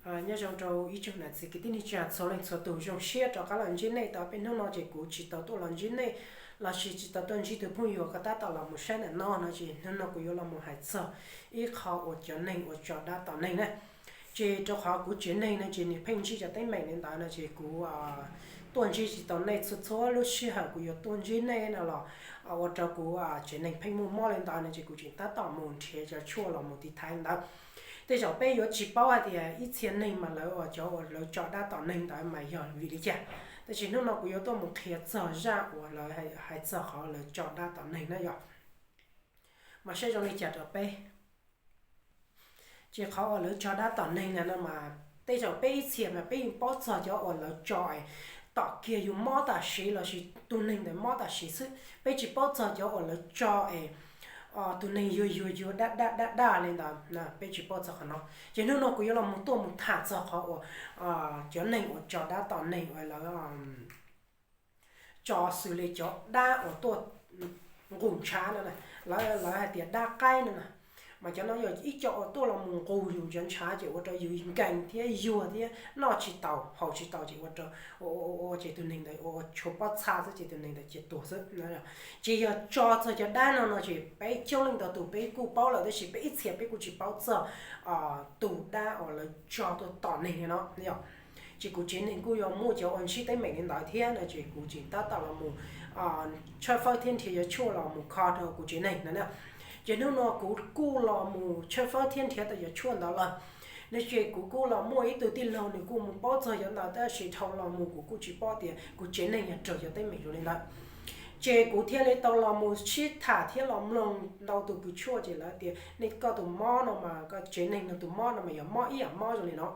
Nyob zoo rau ib tsoom nam txiv kwv tij neej tsa txhua leej txhua tus, zoo siab rov qab los ntsib nej tau peb hnub no ces kuv tsis tau tuaj los ntsib nej lossis tsis tau tuaj ntsib tus phooj ywg uas koj tab tom los mus saib ntawm no no ces hnub no kuv yuav los mus hais txog ib qho uas cov neeg uas tso dab tom neeg na. Ces rau qhov kuv tsev neeg no ces nws pheej ntsib cov teeb meem li ntawd no ces kuv tuaj ntsib tsis tau nej txhua txhua lub sij hawm kuv yuav tuaj ntsib nej no los ua rau kuv tsev neeg pheej muaj mob li ntawd no ces kuv tseem tab tom mus nrhiav cov tshuaj los mus tiv thaiv ntawd. Tej zaum peb yuav tsis paub hais tias ib txhia neeg mas lawv uas cov uas lawv tso dab tom neeg ntawd mas yog vim li cas, tab sis hnub no kuv yuav tuaj mus qhia txog zaj uas lawv hais txog qhov lawv tso dab tom neeg na yom. Mas saib zoo li cas rau peb. Ces qhov uas lawv tso dab tom neeg na no mas tej zaum peb ib txhia mas peb yeej paub txog cov uas lawv tso es tom kiag yus mob tam sim lossis tus neeg ntawd mob tam sim xwb, peb tsis paub txog cov uas lawv tso es tus neeg yuag yuag yuag daj daj daj daj li ntawd, peb tsis paub txog qhov no. Ces hnub no kuv yuav los mus tuaj mus tham txog qhov uas cov neeg uas tso dab tom neeg uas lawv tso xws li cov dab uas tuaj nqus ntshav no, lawv hais tias dab qaib no na. Mas cov no yog ib co uas tuaj los mus nqus yus cov ntshav ces ua rau yus nkees thiab yuag thiab noj tsis taus haus tsis taus ces ua rau ua ces tus neeg ntawd ua tshuav pob txha xwb ces tus neeg ntawd cia tuag xwb. Ces yog tso txog cov dab no no ces peb coob leej ntau tus peb kuj paub lawm tab sis peb ib txhia peb kuj tsis paub txog tus dab uas lawv tso tuaj tom neeg li no yom. Ces kuv tsev neeg kuj yog muaj cov uas ntsib teeb meem li ntawd thiab no ces kuv tseem tab tom los mus tshawb fawb thiab nrhiav cov tshuaj los mus kho rau kuv tsev neeg no na. Ces hnub no kuv kuj los mus tshawb fawb thiab nrhiav tau cov tshuaj ntawd lawm no ces kuv kuj los muaj ib tug tij laug nws kuj mus paub txog cov ntawd tab sis dhau los mus kuv kuj tsis paub tias kuv tsev neeg yog raug cov teeb meem zoo li ntawd. Ces kuv thiaj li tau los mus sib tham thiab los mloog ntau tus kws tshuaj ces lawv tias nej koj tus mob no mas koj tsev neeg no tus mob no mas yog mob ib yam mob zoo li no,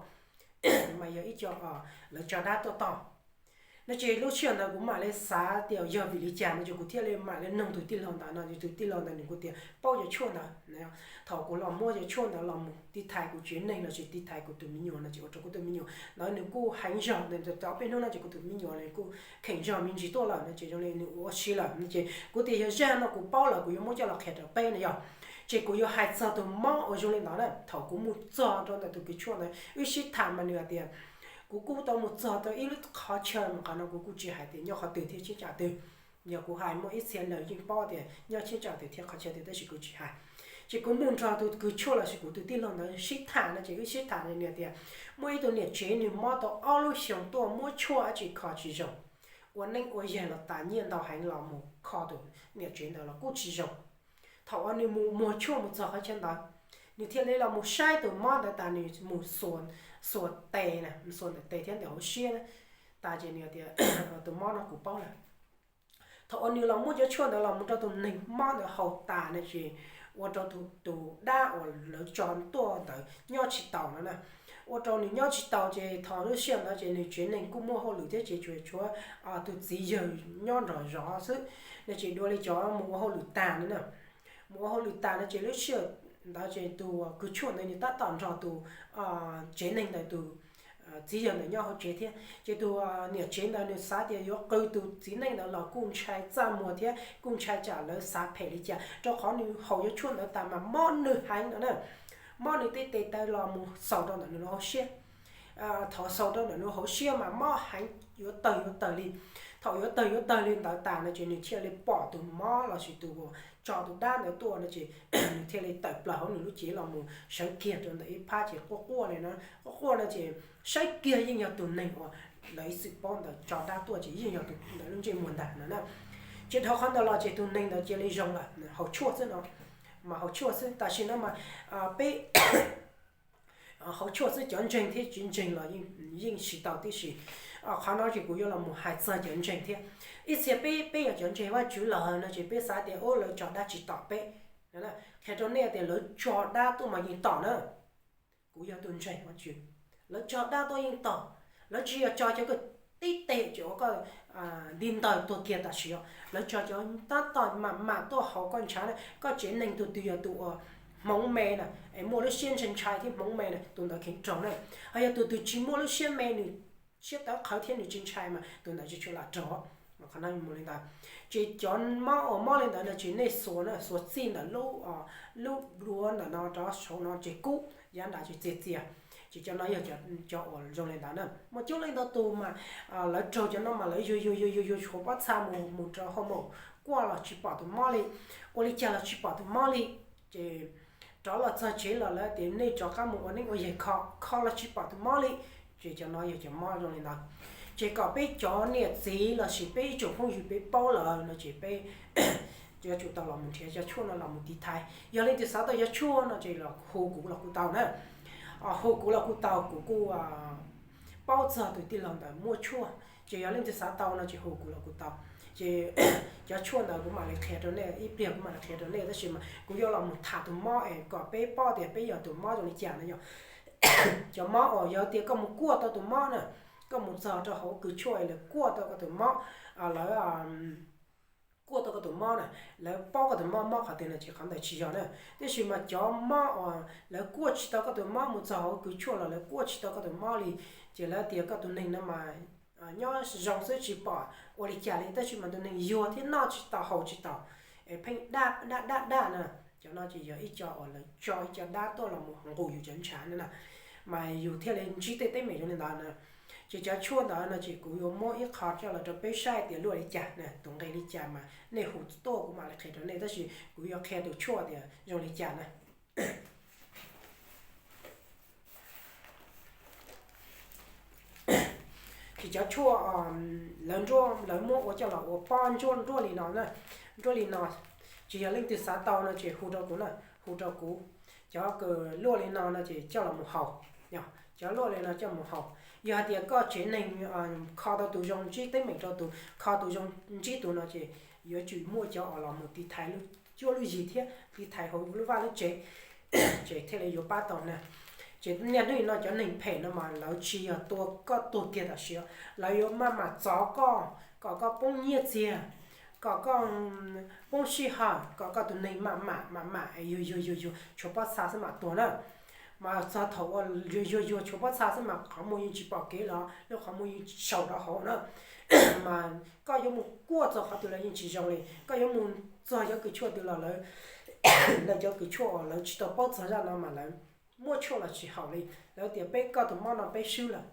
mas yog ib co lawv tso dab tuaj tom no ces lub sij hawm ntawd kuv mam li xav tias yog vim li cas no ces kuv thiaj li mam li noog tus tij laug ntawd no ces tus tij laug ntawd nws kuj tias paub cov tshuaj ntawd. Thaum kuv los muab cov tshuaj ntawd los mus tiv thaiv kuv tsev neeg lossis tiv thaiv kuv tus me nyuam no ces ua rau kuv tus me nyuam ntawd nws kuj heev zog, tau peb hnub no ces kuv tus me nyuam nws kuj kheem zog me ntsis tuaj lawm no ces zoo li nws ua si lawm no ces kuv tias yog zaj no kuv paub lawm kuv yuav muab coj los qhia rau peb no yog. Ces kuv yuav hais txog tus mob uas zoo li ntawd na. Thaum kuv mus txog rau ntawm tus kws tshuaj ntawd wb sib tham mas nws hais tias, kuv kuj tau mus txog rau ib lub qhov chaw mas qhov no kuv kuj tsis hais tias nyob qhov twg thiab cheeb tsam twg. Yog kuv hais muaj ib txhia lawv yeej paub tias nyob cheeb tsam twg thiab qhov chaw twg tab sis kuv tsis hais. Ces kuv mus nrog tus kws tshuaj lossis kuv tus tij laug ntawd sib tham no ces wb sib tham nws tias muaj ib tug niam tsev nws mob tau ob lub xyoos tuaj muab tshuaj dab tsi kho tsis zoo, ua neeb ua yaig los tas nyiaj ntau heev los mus kho tus niam tsev ntawd los kuj tsis zoo. Thaum uas nws mus muag tshuaj mus txog qhov chaw ntawd, nws thiaj li los mus saib tus mob ntawd tas nws mus xuas tes, xuas ntawm tes thiab ntawm hauv siab tas ces nws tias tus mob no kuv paub lawm. Thaum uas nws los muab cov tshuaj ntawd los mus rau tus neeg mob ntawd haus tas no ces ua rau tus dab uas lawv tso tuaj ntawd nyob tsis taus no na. Ua rau nws nyob tsis taus ces thaum lub sij hawm ntawd ces nws tsev neeg kuj muaj hauj lwm thiab ces tsuas tshuav tus txiv yawg nyob nrog zov xwb no ces dua li cov mus ua hauj lwm tag no na. Mus ua hauj lwm tas no ces lub sij hawm ntawd ces tus kws tshuaj ntawd nws tab tom nrog tus tsev neeg ntawd tus txiv yawg ntawd nyob hauv tsev thiab ces tus niam tsev ntawd nws xav tias yuav qw tus txiv neej ntawd los kuj ntshai txaj muag thiab kuj ntshai tsam lawv xav phem li cas rau qhov nws haus cov tshuaj ntawd tas mas mob nws heev no na. Mob nws tej tes taw los mus xaus rau ntawm nws lub hauv siab. Thaum xaus rau ntawm nws hauv siab mas mob heev yuav tawg yuav tawg li. Thaum yuav tawg yuav tawg li ntawd tas no ces nws thiaj li pom tus mob lossis tus uas tso tus dab ntawd tuaj no ces nws thiaj li tawm plaws hauv nws lub cev los mus sawv kiag rau ntawm ib phab ces quaj quaj li no. Quaj quaj no ces saib kiag yeej yog tus neeg uas lawv ib txwm paub ntawd tso dab tuaj ces yeej yog tus ntawd lub ntsej muag ntag no na. Ces dhau qhov ntawd los ces tus neeg ntawd cia li zoo lawm, haus tshuaj xwb no. Mas haus tshuaj xwb tam sim no mas peb haus tshuaj xwb cov ntseeg thiab tsis ntseeg los yeej tsis tau tib si. Qhov no ces kuv yuav los mus hais txog cov ntseeg thiab. Ib txhia peb, peb yog cov ntseeg Vajtswv lawm no ces peb xav tias ub lawv tso dab tsis tom peb. Qhia rau nej tias lawv tso dab tuaj mas yeej tom na. Kuv yog tus ntseeg Vajtswv, lawv tso dab tuaj yeej tom. Lawv tsis yog tso cov kws tib teg ces ua koj nti ntaws tuag kiag tam sim os. Lawv tso cov tab tom mam mam tuaj haus koj ntshav na, koj tsev neeg tus twg yog tus uas hmoov me na, es muaj lub siab ntshai ntshai thiab hmoov me na, tus ntawd kheev raug na. Ho yog tus twg tsis muaj lub siab me, nws siab tawv qhawv thiab nws tsis ntshai mas tus ntawd tsis tshua lam raug. Qhov no mus li ntawd. Ces cov mob uas mob li ntawd no ces nej xuas na, xuas txij ntawm lub, lub duav ntawm no rov saud no ces kub, yav nram ces txias txias. Ces cov no yog cov uas zoo li ntawd na. Muaj coob leej ntau tus mas lawv raug cov no mas lawv yuag yuag yuag yuag yuag tshuav pob txha mus mus rau hoo maum, kuaj los tsis pom tus mob li, ua li cas los tsis pom tus mob li. Ces rov los txog tsev los lawv tias nej rov qab mus ua neeb ua yaig kho, kho los tsis pom tus mob li. Ces cov no yog cov mob zoo li ntawd. Ces kom peb cov niam txiv lossis peb ib tsoom phooj ywg peb paub lawm no ces peb yuav tsum tau los mus nrhiav cov tshuaj no los mus tiv thaiv. Yog leej twg xav tau cov tshuaj no ces los hu kuv los kuj tau na. Hu kuv los kuj tau, kuv kuj paub txog tus tij laug ntawd muaj tshuaj. Ces yog leej twg xav tau no ces hu kuv los kuj tau. Ces cov tshuaj ntawd kuv mam li qhia rau nej, ib pliag kuv mam li qhia rau nej, tab sis mas kuv yuav los mus tham tus mob es kom peb paub tias peb yog tus mob zoo li cas no yog. Cov mob uas yog tias koj mus kuaj tau tus mob na, koj mus txog rau hauv kws tshuaj es lawv kuaj tau koj tus mob, lawv kuaj tau koj tus mob na, lawv paub koj tus mob mob qhov twg no ces qhov ntawd tsis yog na. Tiam sis mas cov mob uas lawv kuaj tsis tau koj tus mob mus txog hauv kws tshuaj los lawv kuaj tsis tau koj tus mob li, ces lawv tias koj tus neeg no mas nyob zoo xwb tsis pom ua li cas li, tab sis mas tus neeg yuag thiab noj tsis tau haus tsis tau, es pheej daj daj daj daj na. Cov no ces yog ib co uas lawv tso ib co dab tuaj los mus nqus yus cov ntshav na, mas yus thiaj li ntsib tej teeb meem zoo li ntawd na. Ces cov tshuaj ntawd no ces kuv yuav muab ib qho coj los rau peb saib tias luaj li cas na, tus nqe li cas mas nej hu tuaj kuv mam li qhia rau nej, tab sis kuv yuav qhia tus tshuaj tias zoo li cas na. Ces cov tshuaj lawv nruab, lawv muab ua coj los ua pob nruab li no na, nruab li no. Ces yog leej twg xav tau no ces hu rau kuv na, hu rau kuv. Cov kws luaj li no no ces coj los mus haus, cov luaj li no coj mus haus. Yog hais tias koj tsev neeg kho tau tus zoo, ntsib teeb meem rau tus, kho tus zoo ntsib tus no ces yuav tsum muaj cov uas los mus tiv thaiv lub cuab lub yig thiab tiv thaiv hauv lub vaj lub tsev, ces thiaj li yuav pab tau na. Ces niaj hnub no cov neeg phem no mas lawv tsis yog tua koj tuag kiag tam sim, lawv yuav maj mam txov koj kom koj poob nyiaj txiag, kom koj poob sij hawm, kom koj tus neeg maj mam maj mam yuag yuag yuag yuag tshuav pob txha xwb mam tuag na. Mas txog thaum uas yuag yuag yuag tshuav pob txha xwb mas qhov muag yeej tsis pom kev los lub qhov muag yeej tsis saum rau hauv na. Mas koj yuav mus kuaj txog qhov twg los yeej tsis zoo li, koj yuav mus txog cov kws tshuaj twg los lawv, lawv cov kws tshuaj uas lawv tsis tau paub txog zaj no mas lawv muab tshuaj los tsis haum li, lawv tias peb koj tus mob no peb swb lawm.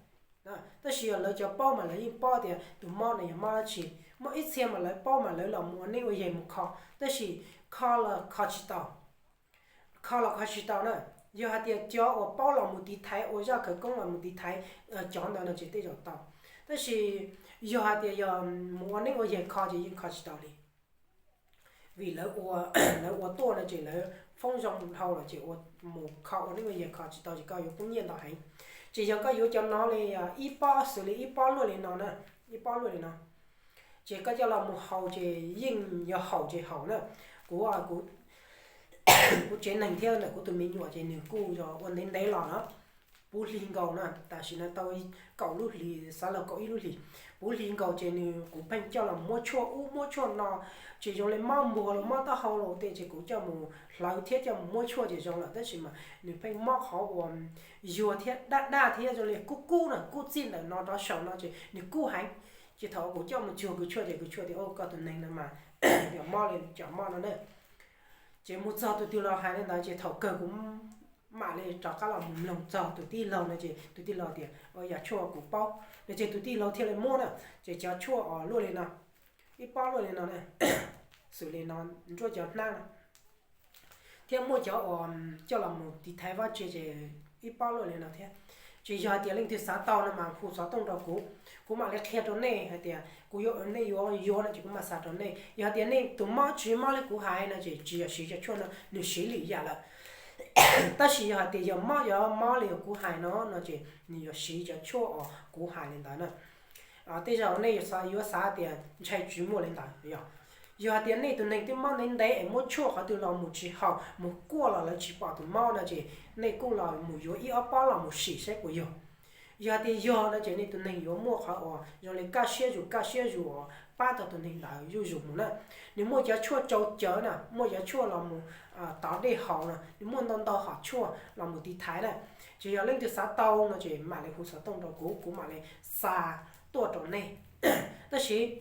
Tab sis yog lawv cov paub mas lawv yeej paub tias tus mob no yog mob dab tsi. Muaj ib txhia mas lawv paub mas lawv los mus ua neeb ua yaig mus kho, tab sis kho los kho tsis tau. Kho los kho tsis tau na. Yog hais tias cov uas paub los mus tiv thaiv, ua zaj khawv koob los mus tiv thaiv, cov ntawd no ces tej zaum tau. Tab sis yog hais tias yog mus ua neeb ua yaig kho ces yeej kho tsis tau li. Vim lawv ua, lawv ua tuaj no ces lawv foob zoo dhau lawm ces ua, mus kho ua neeb ua yaig kho tsis tau ces koj yuav poob nyiaj ntau heev. Ces yog koj yuav cov no li ib pob, xws li ib pob luaj li no na, ib pob luaj li no, ces koj coj los mus haus ces yeej yog haum ces haum na. Kuv, kuv tsev neeg thiab ntawm kuv tus me nyuam ces nws kuj yog ua ntev ntev los na, puv hlis nkaus na, tam sim no tau kaum lub hlis, xav los kaum ib lub hlis. Puv hlis nkaus ces nws, kuv pheej coj los muab tshuaj ub muab tshuaj no, tsis zoo li mob npuag los mob taub hau los tej ces kuv coj mus hlawv thiab coj mus muab tshuaj ces zoo lawm, tab sis mas nws pheej mob qhov uas yuag thiab daj daj thiab zoo li kub kub na, kub txij ntawm no rov saum no ces nws kub heev. Ces thaum kuv coj mus cuag kws tshuaj ces kws tshuaj tias, Au, koj tus neeg no mas yog mob li cov mob no na. Ces mus txog tus twg los hais li ntawd ces thaum kawg kuv mam li rov qab los mus mloog txog tus tij laug no ces tus tij laug tias, Au, yam tshuaj kuv paub no ces tus tij laug thiaj li muab na. Ces cov tshuaj uas luaj li no, ib pob luaj li no na, xws li no, nruab cov hnab no, thiab muaj cov uas coj los mus tiv thaiv vaj tse ces ib pob luaj li no thiab. Ces yog hais tias leej twg xav tau no mas hu xov tooj rau kuv, kuv mam li qhia rau nej hais tias kuv yuav, nej yuav yuav no ces kuv mam xa rau nej. Yog hais tias nej tus mob tsis mob li kuv hais no ces tsis yog siv cov tshuaj no, nws siv lwm yam lawm. Tab sis yog hais tias yog mob, yog mob li kuv hais no no ces nws yuav siv cov tshuaj uas kuv hais li ntawd na. Tej zaum nej yuav xav tias ntshai tsis muaj li ntawd yog. Yog hais tias nej tus neeg twb mob ntev ntev es muab tshuaj qhov twg los mus tsis haum, mus kuaj los lawv tsis pom tus mob no ces nej kuj los mus yuav ib ob pob los mus sim saib puas yog. Yog hais tias yog no ces nej tus neeg yuav muaj qhov uas zoo li kaj siab zus kaj siab zus uas pab tau tus neeg ntawd zuj zus mus na. Nws muaj cov tshuaj tsau cawv na, muaj cov tshuaj los mus tov dej haus no, nws muaj ntau ntau hom tshuaj los mus tiv thaiv na. Ces yog leej twg xav tau no ces mam li hu xov tooj rau kuv, kuv mam li xa tuaj rau nej. Tab sis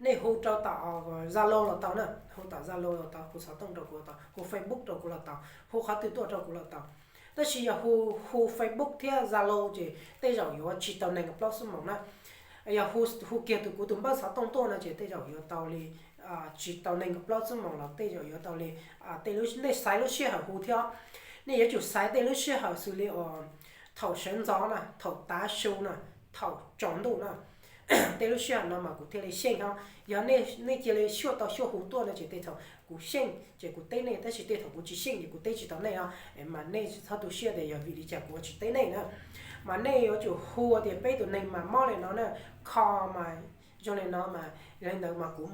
nej hu rau tom Zalo los tau na, hu tom Zalo los tau, hu xov tooj rau kuv los tau, hu Facebook rau kuv los tau, hu qhov twg tuaj rau kuv los tau. Tab sis yog hu, hu Facebook thiab Zalo ces tej zaum yuav tsis tau nees nkaum plaub xuab moos na. Yog hu, hu kiag tus, kuv tus npawb xov tooj tuaj no ces tej zaum yuav tau li tsis tau nees nkaum plaub xuab moos los tej zaum yuav tau li, tej lub, nej xaiv lub sij hawm hu thiab. Nej yuav tsum xaiv tej lub sij hawm xws li uas thaum sawv ntxov na, thaum tav su na, thaum tsaus ntuj na. Tej lub sij hawm no mas kuv thiaj li xyeej os. Yog nej cia li xyuaj tau xyuaj hu tuaj no ces tej thaum kuv xyeej ces kuv teb nej, tab sis tej thaum kuv tsis xyeej ces kuv teb tsis tau nej os. Mas nej txhob tu siab tias yog vim li cas kuv ua tsis teb nej na. Mas nej yuav tsum hu tias peb tus neeg mas mob li no na, kho mas zoo li no mas, li ntawd mas kuv,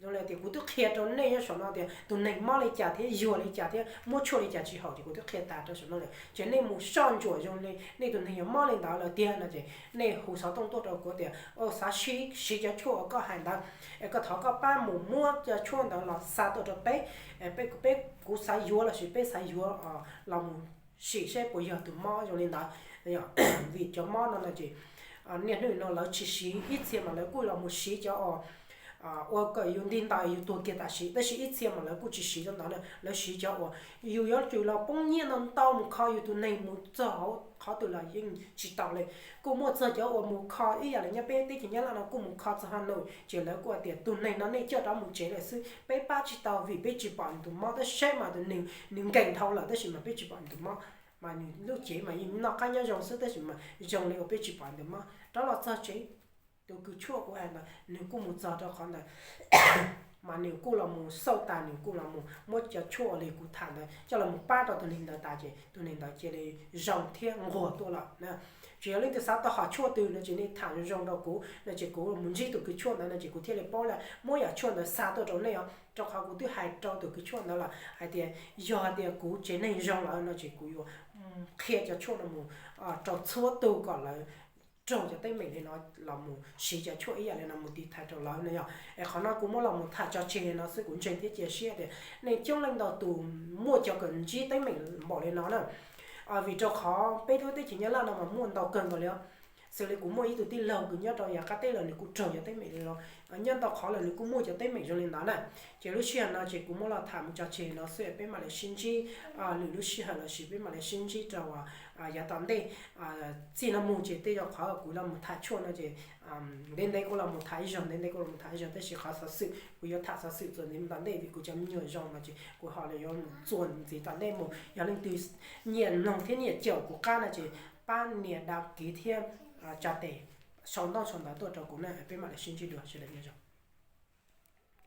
zoo li tias kuv twb qhia rau nej nyob saum no tias tus neeg mob li cas thiab yuag li cas thiab muab tshuaj li cas tsis haum ces kuv twb qhia tas rau saum no lawm. Ces nej mus soj ntsuam zoo li nej tus neeg yuav mob li ntawd lawm tiag no ces nej hu xov tooj tuaj rau kuv tias, o, xav siv, siv cov tshuaj uas koj hais ntawd, es koj thov koj pab mus muab cov tshuaj ntawd los xa tuaj rau peb, peb, peb, kuv xav yuav lossis peb xav yuav los mus sim seb puas yog tus mob zoo li ntawd. Vim cov mob no no ces niaj hnub no lawv tsis siv, ib txhia mas lawv kuj los mus siv cov uas ua kom yus nti ntais yus tuag kiag tam sim, tab sis ib txhia mas lawv kuj tsis siv cov ntawd na, lawv siv cov uas yus yuav tsum los poob nyiaj ntau ntau mus kho yus tus neeg mus txog hauv qhov twg los yeej tsis tau li. Kuj muaj txog cov uas mus kho ib yam li nyob peb teb chaws Nyab Laj no kuj mus kho txog Haj Nuj ces lawv kuj hais tias tus neeg no nej coj rov mus tsev lawm xwb, peb pab tsis tau vim peb tsis pom nws tus mob, tab sis mas tus neeg nws nkees dhau lawm tab sis mas peb tsis pom nws tus mob. Mas nws lub cev mas yeej noj qab nyob zoo xwb tab sis mas zoo li uas peb tsis pom nws tus mob. Rov los txog tsev, tus kws tshuaj kuv hais ntawd nws kuj mus txog rau qhov ntawd, mas nws kuj los mus xauj tas, nws kuj los mus muab cov tshuaj li kuv tham ntawd coj los mus pab rau tus neeg ntawd tas ces tus neeg ntawd cia li zoo thiab nquag tuaj lawm na. Tsis yog leej twg xav tau hom tshuaj twg no ces nej tham zoo zoo rau kuv no ces kuv mus ntsib tus kws tshuaj ntawd no ces kuv thiaj li paub li muab yam tshuaj ntawd xa tuaj rau nej os, rau qhov kuv twb hais rau tus kws tshuaj ntawd lawm hais tias yog hais tias kuv tsev neeg zoo lawm no ces kuv yuav qhia cov tshuaj no mus rau txhua tus kom lawv raug cov teeb meem li no los mus siv cov tshuaj ib yam li no mus tiv thaiv rau lawv no yog. Es qhov no kuv muab los mus tham tso tseg li no xwb, kuv ntseeg thiab cia siab tias nej coob leej ntau tus muaj cov kom ntsib teeb meem npaum li no na. Vim rau qhov peb lub teb chaws Nyab Laj no mas muaj ntau kawg nkaus li os. Xws li kuv muaj ib tug tij laug kws nyob rau yav qab teb los nws kuj raug cov teeb meem li no, nyob ntau qhov los nws kuj muaj cov teeb meem zoo li ntawd na. Ces lub sij hawm no ces kuv muab los tham mus tso tseg no xwb, peb mam li sib ntsib lwm lub sij hawm lossis peb mam li sib ntsib rau yav tom ntej. Txij no mus ces tej zaum qhov kuv los mus tham tshuaj no ces ntev ntev kuv los mus tham ib zaug, ntev ntev kuv los mus tham ib zaug, tab sis qhov xov xwm kuv yuav tham xov xwm txuas ntxiv tom ntej vim kuv cov me nyuam zoo no ces kuv ho yuav mus txuas ntxiv tom ntej mus. Yog leej twg nyiam mloog thiab nyiam caum kuv qab no ces pab nias đăng ký thiab tsa tes sau ntaub sau ntawv tuaj rau kuv na, peb mam li sib ntsib dua, sawv daws nyob zoo.